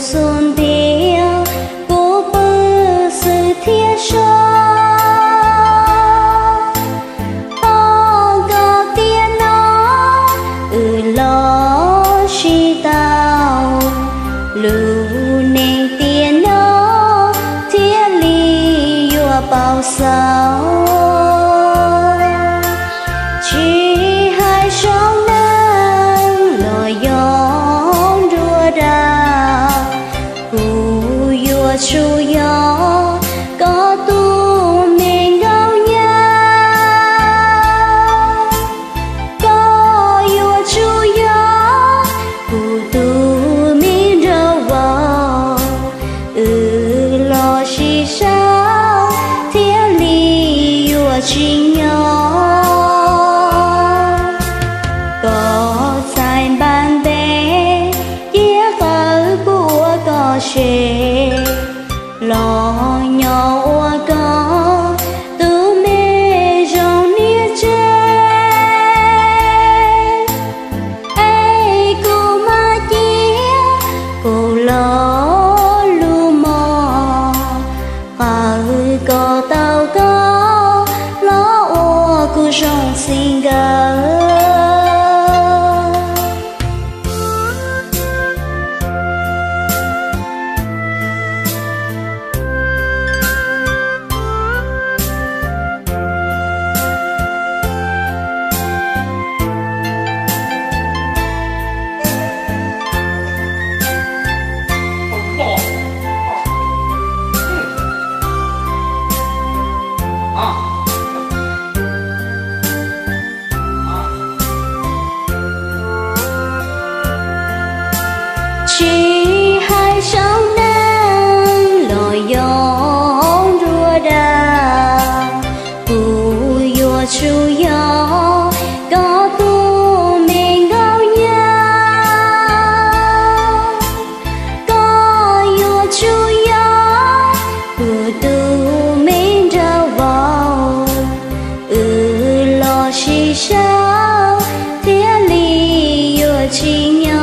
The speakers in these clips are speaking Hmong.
xub ntiag, kuv pw xwb thiab so. Thov koj tiam no wb los sib tau, lub neej tiam no thiaj li yuav paub xaus. Tsis hais zoo neeg los yog nruab dab, kuv yuav tsum yog koj tus me nkauj nyab. Koj yuav tsum yog kuv tus me nraug vauv, wb los sib sau thiaj li yuav tsim nyog. Koj txhais npab ntev, cia qawv kuv ua koj tsev, los nyob ua koj tus me zoo niam tsev. Es kuv mam cia kuv lo lus mog, qawv koj tau koj los ua kuv zoo txij nkawm. Tsis hais zoo neeg los yog nruab dab, kuv yuav tsum yog koj tus me nkauj nyab. Koj yuav tsum yog kuv tus me nraug vauv, wb los sib sau thiaj li yuav tsim nyog.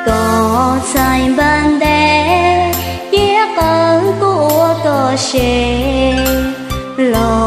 Koj txhais npab ntev, cia qawv kuv ua koj tsev, los